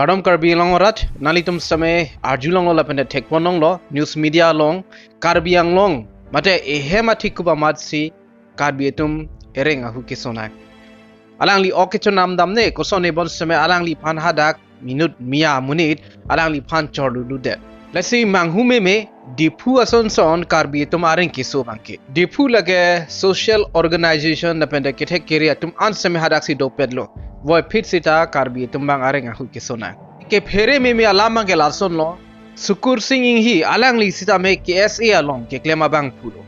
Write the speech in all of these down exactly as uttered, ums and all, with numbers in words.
Kardom Karbi Anglong arat, nanglitum sitame arjulonglo lapen thekponlonglo, news media along, Karbi Anglong, mate ehem athekup amatsi, Karbi atum ereng ahu kesonang. Alangli ok kechonam damne, kosonne bonsitame alangliphan hadak, minute mia monit, alangliphan chorluludet. Lasi manghu meme, Diphu asonson Karbi atum areng keso abangke. Diphu lake social organization lapen kethek kere atum an sitame hadaksi dopetlo. Voiphit sita Karbi atum abang areng ahu kesonang. Kephere meme alam abangke lasonlo. Sukur Sing Enghi alangli sitame K S A along keklem abangphulo.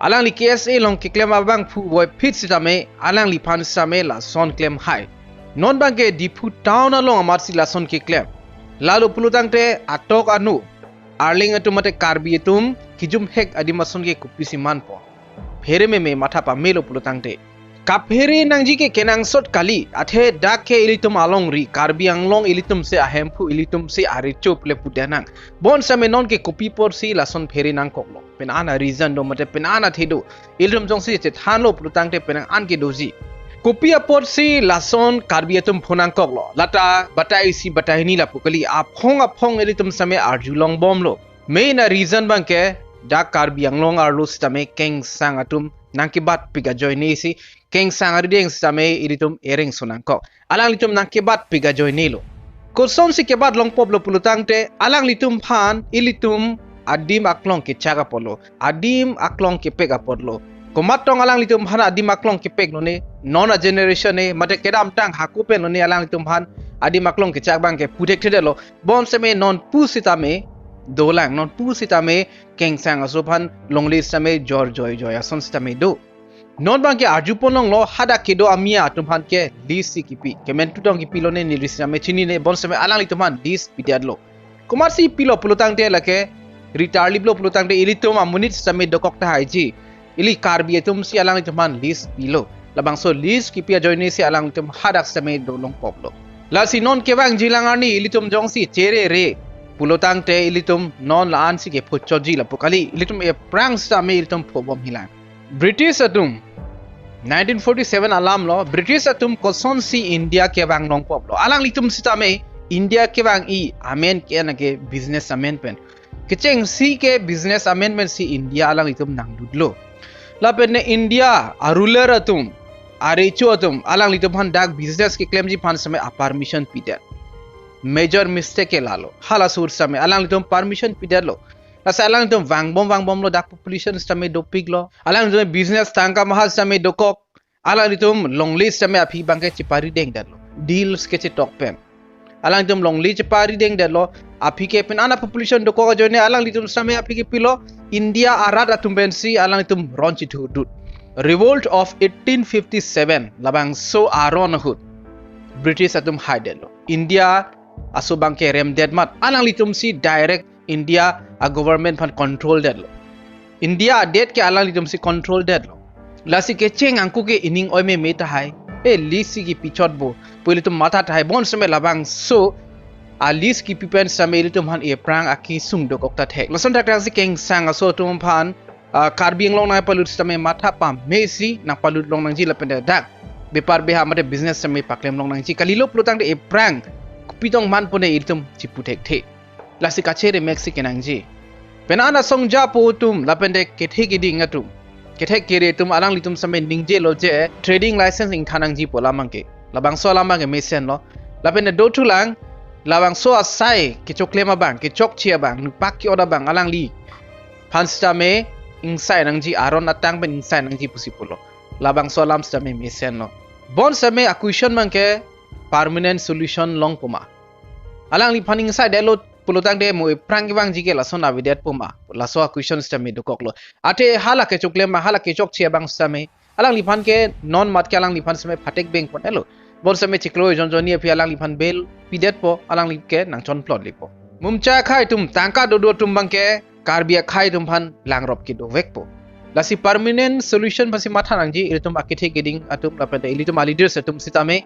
Alangli K S A along keklem abangphu voiphit sitame alangliphan sitame lason klem hai. Non abangke Diphu town along amatsi lason keklem. Lalo pulotangte atok anu, Arleng atum mate Karbi atum kijumhek adim ason ke kopisi manpo. Phere meme matha pamelo pulotangte. Kaphere nangji ke kenangsot kali, athe dak ke ilitum alongri, Karbi Anglong ilitumsi ahemphu, ilitumsi arecho pule pudenang. Bonsitame non ke kopi apotsi lason phere nangkoklo. Penang an a-reason do mate penang an athe do. Ilitum jongsi chethanlo pulotangte penang an ke doji. Kopi apotsi lason Karbi atum pho nangkoklo. Lata batai isi batai hini lapu kali, aphong aphong ilitum sitame arjulongbomlo. Main a-reason abangke dak Karbi Anglong arlo sitame kengsang atum nangkebatpik ajoinesi, kengsang arideng sitame ilitum ereng so nangkok. Alanglitum nangkebatpik ajoinelo. Kosonsi kebat longpoplo pulotangte, alanglitum aphan ilitum adim aklong kechak apotlo, adim aklong kepek apotlo. Komat tong alanglitum aphan adim aklong kepek lone, non a-generation ne, mate kedamtang hako pen lone alanglitum aphan adim aklong kechak abangke puthekthedetlo. Bonsitame non pusitame dolang, non pusitame kengsang aso aphan longle sitame jor joijoi ason sitame do. Non abangke arjuponlonglo, hadak kedo amia atum aphan ke lease si kipi. Kemen tutong kipilo ne neli sitame chinine, bonsitame alanglitum aphan lease pidetlo. Komatsi pilo pulotangte lake, retireliplo pulotangte ilitum amonit sitame dokok tahaiji. Ili Karbi atumsi alanglitum aphan lease pilo. Labangso lease kipi ajoinesi alanglitum hadak sitame dolongpoplo. Lasi non kevangjilang arni ilitum jongsi cherere pulotangte ilitum non la-ansi kephochotji lapu kali. Ilitum ephrang sitame ilitum phobom hilang. British atum, nineteen forty-seven alamlo, British atum kosonsi India kevanglongpoplo. Alanglitum sitame India kevang-i amen ke-en ke business amen pen. Kechengsi ke business amen pensi India alanglitum nanglutlo. Lapen ne India a-ruler atum, arecho atum, alanglitum aphan dak business keklemji aphan sitame a-permission pidet. Major mistake ke lalo. Halaso sitame alanglitum permission pidetlo. Lasi alanglitum vangbom vangbomlo, dak population sitame dopiklo. Alanglitum business tangka maha sitame dokok. Alanglitum longle sitame aphi abangke cheparidengdetlo. Deals kechetok pen. Alanglitum longle cheparidengdetlo. Aphi ke penang an a-population dokok ajoine alanglitum sitame aphi kepilo. India arat atum pensi alanglitum ron chithudut. Revolt of eighteen fifty-seven labangso aron ahut British atum haidetlo. India aso abangke remdet amat alanglitumsi direct India a-government aphan control detlo. India adet ke alanglitumsi control detlo. Lasi kecheng angku ke ining oi meme tahai. E lease si kipichotpo pu ilitum matha tahai, bonsitame labangso a-lease kipi pen sitame ilitum aphan ephrang akesung dokok ta thek. Lason thakthaksi kengsang aso atum aphan, ah, Karbi Anglong nangpalut sitame matha pamesi nangpalut longnangji lapen dak bepar beha mate business sitame paklem longnangji. Kalilo pulotangte ephrang kopi tong manpo ne ilitum chipu thekthe. Lasi kachere meksi kenangji. Penang an asongjapo atum lapen de kethek keding atum, kethek kere atum alanglitum sitame ningjelo je trading license ingthan nangjipo alam abangke. Labangso alam abangke mesenlo. Lapen de dothulang, labangso asai kechoklem abang, kechokche abang, nupak ke-ot abang alangliphan sitame ingsai nangji, aron atang pen ingsai nangji pusi pulo. Labangso alam sitame mesenlo. Bonsitame a-question abangke permanent solution longpo ma? Alangliphan ingsaidetlo pulotangte mo ephrang kevangji ke lason avedetpo ma? Laso a-question sitame dokoklo. Athe hala kechoklem, hala kechokche abang sitame alangliphan ke non mat ke alangliphan sitame phatek bengponlo. Bonsitame chiklo ejon jonni aphi alangliphan bail pidetpo, alangli ke nangchonplotlipo. Mumcha akhai atum, tangka dodo atum abangke Karbi akhai atum aphan langrop kedovekpo. Lasi permanent solution aphansi matha nangji, ilitum akethe keding atum lapen ilitum a-leaders atum sitame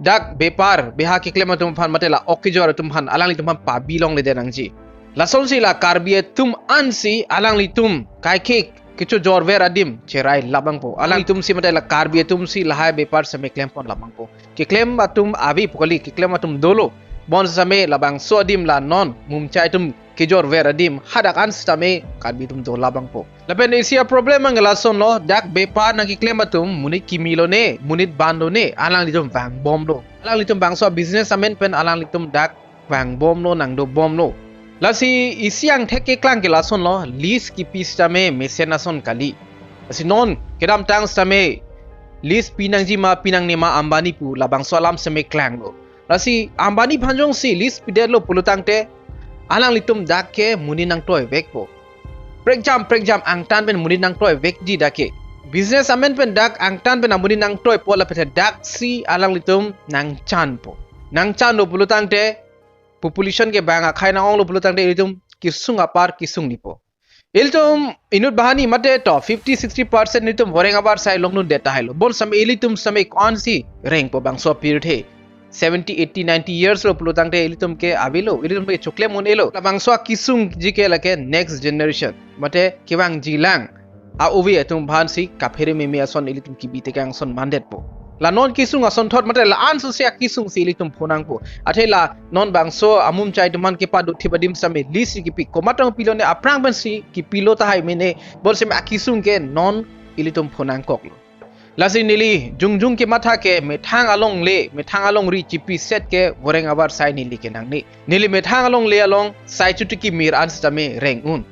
dak bepar beha keklem atum aphan mate la ok kejor atum aphan alanglitum aphan pabi longledet nangji. Lasonsi la Karbi atum ansi alanglitum kaike kechojorver adim cherai lap abangpo. Alanglitumsi mate la Karbi atumsi lahai bepar sitame klempon lap abangpo. Keklem atum avepo kali, keklem atum dolo. Bonsitame labangso adim la non mumchai atum kejor ver adim hadak an sitame Karbi atum do labangpo. Lapen isi aproblem abang lasonlo, dak bepar nangkeklem atum monit kimi lone, monit ban lone, alanglitum vangbomlo. Alanglitum bangso business amen pen alanglitum dak vangbomlo, nangdobomlo. Lasi isi angthek keklang ke lasonlo, lease kipi sitame mesen ason kali. Lasi non kedamtang sitame lease pinangji ma pinangne ma Ambani pu labangso alam sitame klanglo. Lasi Ambani aphan jongsi lease pidetlo pulotangte alanglitum dak ke monit nangtoivekpo. Prekjam prekjam angtan pen monit nangtoivekji dak ke. Business amen pen dak angtan pen amonit nangtoipo lapen daksi alanglitum nangchanpo. Nangchanlo pulotangte population ke bang akhai nang-onglo pulotangte ilitum kesung apar kesung nipo. Ilitum inut banghini mate to fifty sixty percent ilitum voreng abar sai longdundet tahailo. Bonsitame ilitum sitame ko-ansi rengpo bangso pirthe. Seventy, eighty, ninety years lo pulotangte ilitum ke avelo, ilitum ke choklem un-elo. Labangso akesungji ke lake next generation mate kevangjilang a-ove atum aphansi kaphere meme ason ilitum kibi tekang ason mandetpo. La non kesung asonthot mate la-an sose akesungsi ilitum phonangpo. Athe la non bangso amumchai atum aphan kepado thip adim sitame lease kipi, komat tong pilone aphrang pensi kipilo tahai mene, bonsitame akesung ke non ilitum phonangkoklo. Lasi neli jongjong kematha ke methang alongle, methang alongri chipiset ke voreng abar sai neli ke nangne. Neli methang alongle along sai chotiki mir an sitame reng un.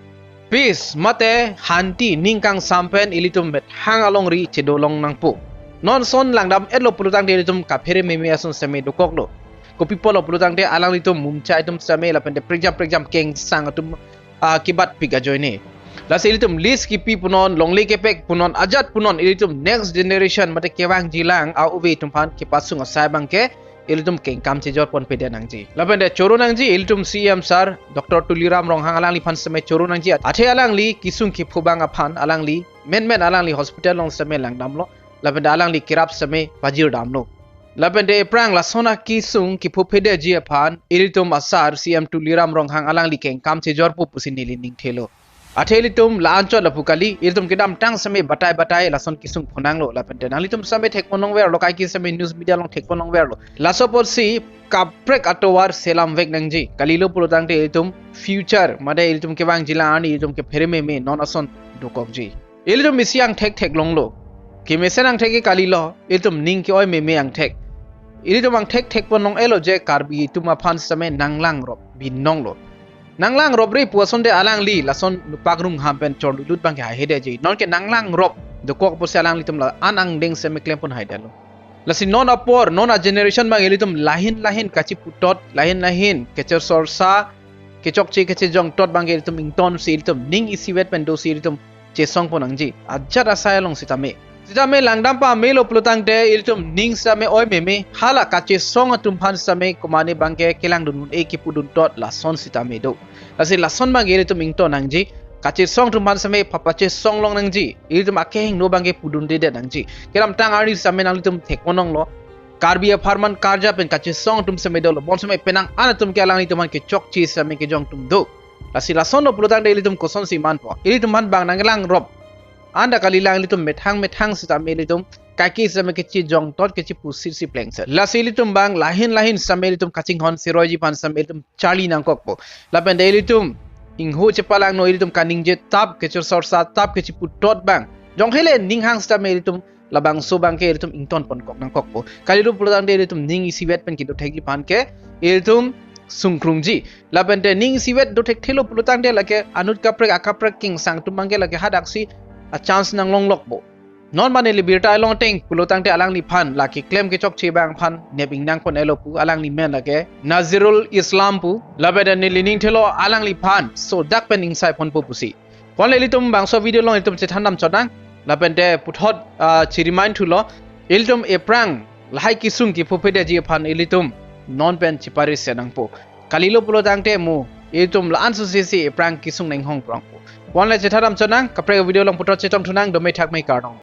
Peace mate hanti ning kangsam pen ilitum methang alongri chedolong nangpo. Non son langdam-etlo pulotangte ilitum kaphere meme ason sitame dokoklo. Kopi apotlo pulotangte alanglitum mumchai atum sitame lapente prekjam prekjam kengsang atum, ah, kebatpik ajoine. Lasi ilitum lease kipi punon, longle kepek punon, ajat punon, ilitum next generation mate kevangjilang a-ove atum aphan kepasung asai abang ke ilitum kengkam chejor ponpedet nangji. Lapente choro nangji, ilitum C M sir Doctor Tuliram Ronghang alangliphan sitame choro nangji. Athe alangli kesung kepho abang aphan alangli menmen alangli hospital along sitame langdamlo. Lapente alangli kerap sitame pajirdamlo. Lapente ephrang lason akesung kephophedeji aphan ilitum a-sir C M Tuliram Ronghang alangli kengkam chejorpo pusi neli ningthelo. Athe ilitum la-anchot lapu kali, ilitum kedamtang sitame batai batai lason kesung phonanglo, lapente nanglitum sitame thekponlongverlo, kaike sitame news media along thekponlongverlo. Laso apotsi kaprek atovar selamvek nangji. Kalilo pulotangte ilitum future mate ilitum kevangjilang arni ilitum kephere meme non ason dokokji. Ilitum isi angthek theklonglo. Kemesen angthek ke kalilo, ilitum ning ke-oi meme angthek. Ilitum angthek thekponlong-elo je Karbi atum aphan sitame nanglangrop binonglo. Nanglangrop re pu asonte alangli lason nupak rungham pen chorlulut abang ke haihedetji. Non ke nanglangrop dokok pusi alanglitum la-an angdeng sitame klempon haidetlo. Lasi non apor, non a-generation abang ilitum lahin lahin kachiputot, lahin lahin kachesorsa, kechokche kachejongtot abang ke ilitum ingtonsi ilitum ning isivet pen dosi ilitum chesongpon nangji. Ajat asai along sitame. Sitame langdam pamelo pulotangte ilitum ning sitame oi meme, hala kachesong atum aphan sitame komane abang ke kelangdun un-e kepuduntot lason sitame do. Lasi lason abang ke ilitum ington nangji. Kachesong atum aphan sitame papachesonglong nangji. Ilitum akehingno abang ke pudundedet nangji. Kedamtang arni sitame nanglitum thekponlonglo. Karbi apharman karja pen kachesong atum sitame dolo. Bonsitame penang an atum ke alanglitum aphan kechokche sitame kejong atum do. Lasi lasonlo pulotangte ilitum kosonsi manpo. Ilitum aphan bang nanglangrop anda kalilang, ilitum methang methang sitame ilitum kaike sitame kechejongtot kechepusitsi plengset. Lasi ilitum abang lahin lahin sitame ilitum kachinghon seroiji aphan sitame ilitum charli nangkokpo. Lapente ilitum ingho chepalangno, ilitum kaningje tap, kachesorsa tap, kachiputot abang. Jong hele ning hang sitame ilitum labangso abang ke ilitum ingtonponkok nangkokpo. Kalilo pulotangte ilitum ning isivet pen kedothekji aphan ke ilitum sungkrungji. Lapente ning isivet dothekthelo pulotangte lake anut kaprek akaprek kengsang atum abang ke lake hadaksi a-chance nanglonglokpo. Non mane le birta along ateng pulotangte alangliphan lake klem kechokche abang aphan nep ingnangpon-elo pu alangli men lake Nazirul Islam pu. Lapente neli ningthelo alangliphan so dak pen ingsaiponpo pusi. Konle ilitum bangso video along ilitum chethandam chotnang. Lapente puthot, ah, chiremind thulo. Ilitum ephrang lahai kesung kephophedeji aphan ilitum non pen chepari se nangpo. Kalilo pulotangte mo ilitum la-an sosesi ephrang kesung nanghong prongpo. Konle chethandam chotnang, kaprek video along puthot chetong thunang, dome thakme kardom.